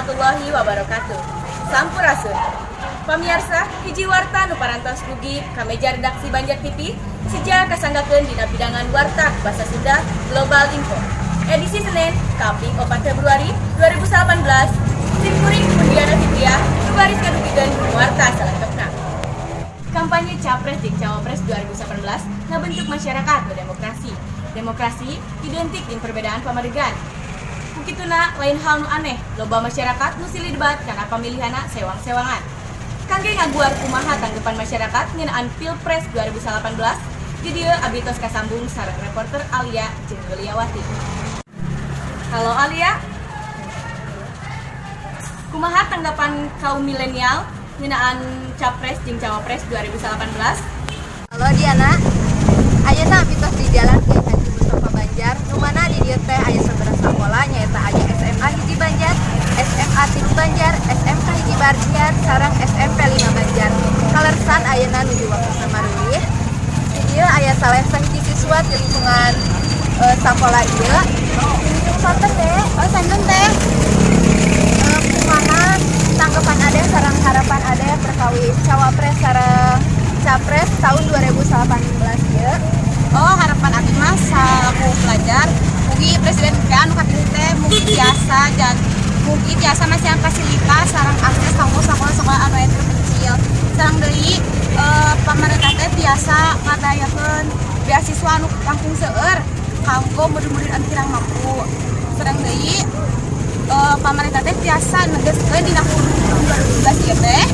Warahmatullahi wabarakatuh. Sampurasun. Pamiarsa, hiji warta nu parantos dugi ka meja redaksi Banjar TV seja kasanggakeun dina pidangan warta Bahasa Sunda Global Info. Edisi Senin, kaping 4 Februari 2018, Simkuring Undiana Fitriah, nu baris ngadugikeun warta salengkepna. Kampanye Capres jeung Cawapres 2018 ngabentuk masyarakat berdemokrasi. Demokrasi identik jeung perbedaan pamadegan. Kukituna lain hal nu aneh, loba masyarakat nu silih debat karena pamilihanna sewang-sewangan. Kangge ngaguar kumaha tanggapan masyarakat ngeunaan Pilpres 2018, di dieu abi tos kasambung sareng reporter Alia jeung Yuliawati. Halo, Alia. Kumaha tanggapan kaum milenial ngeunaan Capres jeung Cawapres 2018? Halo, Diana. Ayeuna abi tos di Jalan Kiai Haji Mustafa Banjar. Nu mana di dieu teh aya sabaraha sakola, nyaeta aya SMA 1 Banjar, SMA 3 Banjar, SMK 1 Banjar, sareng SMP 5 Banjar. Kaleresan ayeuna nuju waktuna mareuwih. Di dieu aya salah sahiji siswa di lingkungan sakola ieu. Wilujeng sonten, Dek. Oh, sonten, Teh. Kumaha tanggapan Ade sareng harapan Ade perkawis cawapres sareng capres tahun 2018 ieu? Oh, harapan abdi mah salaku pelajar, mugi presiden anu kapilih teh mugi tiasa dan mugi tiasa masihan fasilitas sareng akses kanggo sekolah-sekolah anu aya terpencil. Sareng deui pamarentah teh tiasa ngadayakeun beasiswa anu langkung seueur kanggo murid-murid anu kirang mampu. Sareng deui pamarentah teh tiasa negeskeun dina kurikulum 2017 ieu teh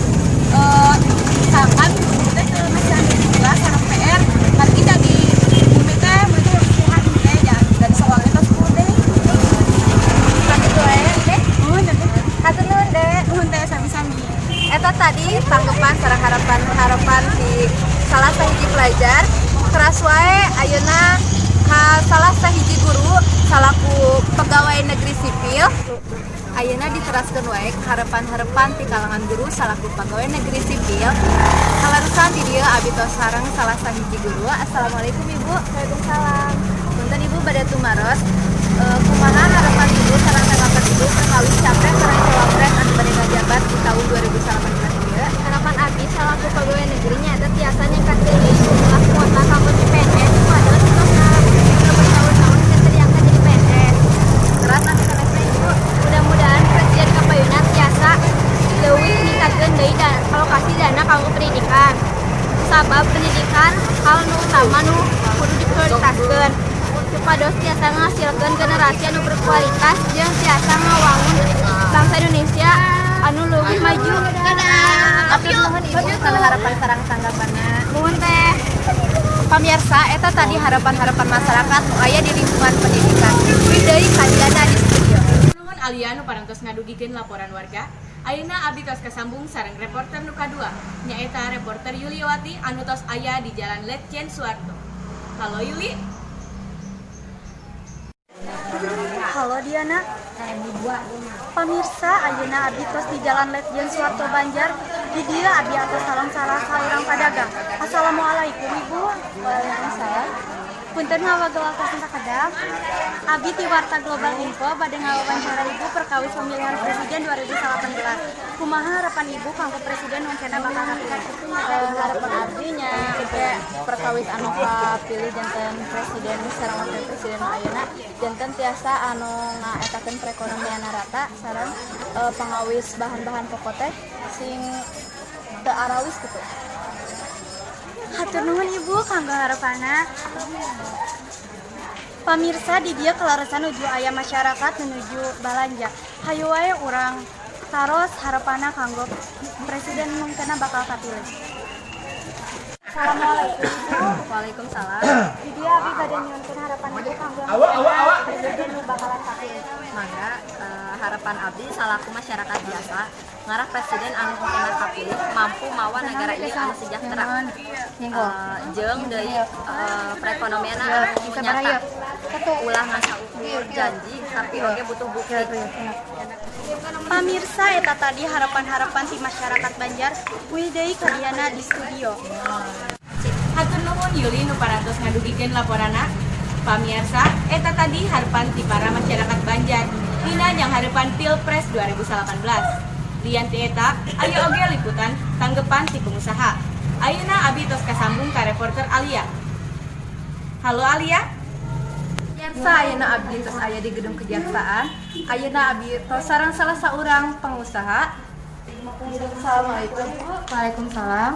sangkan teh ke masihan tugas sareng PR margi jadi bumi teh murid teh sehat teh jangan dari sekolah teh sepuluh deh. Sakitu wae, Dek. Nuhun, Teh. Hatur nuhun, Dek. Nuhun, Teh, sami-sami. Eta tadi tanggapan sareng harapan-harapan di salah sahiji pelajar. Teras wae ayeuna ka salah sahiji guru salaku pegawai negeri sipil. Ayeuna diteraskeun wae harapan-harapan ti kalangan guru salaku pegawai negeri sipil. Kaleresan di dieu abi tos sareng salah sahiji guru. Assalamualaikum, Ibu. Waalaikumsalam. Punten, Ibu, bade tumaros. Kumaha harapan Ibu sareng tanggapan Ibu perkawis capres sareng cawapres anu bade ngajabat di tahun 2018 ieu? Harapan abdi salaku pegawai negeri nyaeta tiasa ningkatkeun deui jumlah kuota kanggo CPNS, supados tos bertahun-tahun teu diangkat jadi PNS. Teras anu sanesna, Ibu? Mudah-mudahan presiden kapayuna tiasa leuwih ningkatkeun deui alokasi dana kanggo pendidikan. Sabab pendidikan hal nu utama nu kudu diprioritaskeun supados tiasa ngahasilkeun generasi anu berkualitas jeung tiasa ngawangun bangsa Indonesia anu leuwih maju. Dadah. Hatur nuhun, Ibu, kana harapan sareng tanggapanna. Nuhun, Teh. Pamirsa, eta tadi harapan-harapan masyarakat nu aya di lingkungan pendidikan. Uih deui ka Diana di studio. Nuhun, Alia, nu parantos ngadugikeun laporan warga. Ayeuna abdi tos kasambung sareng reporter nu kadua, nyaeta reporter Yuliawati anu tos aya di Jalan Letjen Suwarto. Halo, Yuli. Halo, Diana. Pamirsa, ayeuna abdi tos di Jalan Letjen Suwarto Banjar. Di dieu abdi atos sareng salah saurang pedagang. Assalamualaikum, Ibu. Waalaikumsalam. Punten ngawagel waktosna sakedap. Abi ti Warta Global Info bade ngawawancara Ibu perkawis pemilihan presiden 2018. Kumaha harapan Ibu kanggo presiden nu engkena bakal kapilih? Harapan abdi nya ke perkawis anu kapilih janten presiden sareng wakil presiden nu ayeuna janten tiasa anu ngaetakeun perekonomian rata sareng pangawis bahan-bahan pokok teh sing teu arawis gitu. Hatur nuhun, Ibu, kanggo harapanna. Pamirsa, di dieu kaleresan nuju aya masyarakat menuju balanja. Hayu wae urang taros harapanna kanggo presiden nu engkena bakal kapilih. Assalamualaikum, Ibu. Waalaikumsalam. Di dieu abdi bade nyuhunkeun harapan Ibu kanggo presiden nu bakalan kapilih. Mangga, harapan abdi salaku masyarakat biasa ngarah presiden anu engkena kapilih mampu mawa negara ieu anu sejahtera, jeung deui perekonomianna anu nyata, ulah ngan saukur janji tapi oge butuh bukti. Pamirsa, eta tadi harapan-harapan ti masyarakat Banjar. Uih deui ka Diana di studio. Hatur nuhun, Yuli, nu parantos ngadugikeun laporanna. Pamiarsa, eta tadi harepan ti para masyarakat Banjar dina nyanghareupan Pilpres 2018. Lian ti eta, aya oge liputan tanggepan ti pengusaha. Ayeuna abi tos kasambung ka reporter Alia. Halo, Alia. Pemirsa, ayeuna abdi tos aya di gedung kejaksaan. Ayeuna abdi tos sareng salah saurang pengusaha. Assalamualaikum, Bu. Waalaikumsalam.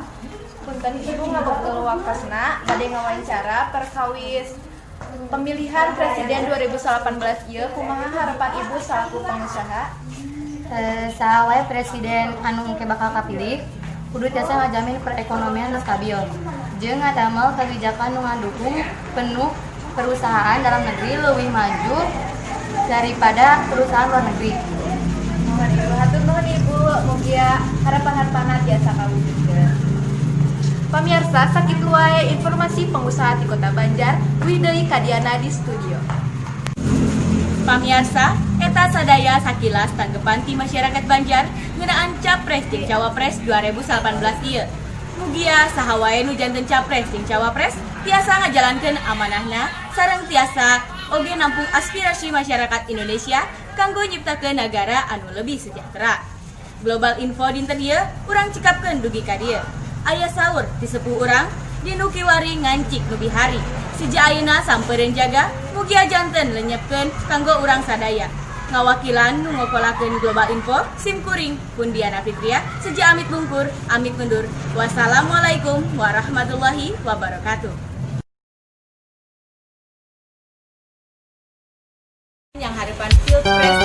Punten, Ibu, ngabektel waktosna bade ngawancara perkawis pemilihan presiden 2018 ieu, kumaha harapan Ibu selaku pengusaha? Saha wae presiden anu engke bakal kapilih kudu tiasa ngajamin perekonomian nu stabil jeung ngadamel kebijakan nu ngadukung penuh perusahaan dalam negeri leuwih maju daripada perusahaan luar negeri. Nuhun, Ibu, hatur nuhun, Ibu, mugia harapan-harapanna tiasa kawujudkeun. Pamirsa, sakitu wae informasi pengusaha di Kota Banjar. Uih deui ka Diana di studio. Pamiarsa, eta sadaya sakilas tanggepan ti masyarakat Banjar ngeunaan Capres jeung Cawapres 2018 ieu. Mugia saha wae nu janten capres jeung cawapres tiasa ngajalankeun amanahna sareng tiasa oge nampung aspirasi masyarakat Indonesia kanggo nyiptakeun nagara anu lebih sejahtera. Global Info dinten ieu urang cekapkeun dugi ka dieu. Aya saur ti sepuh urang, di nu kiwari ngancik nu bihari. Sejak ayeuna sampereun jaga, mugia janten lenyepkeun kanggo urang sadaya. Ngawakilan nu ngokolakeun Global Info, sim kuring pun Diana Fitria, sejak amit bungkur, amit mundur. Wassalamualaikum warahmatullahi wabarakatuh. Nyanghareupan Pilpres.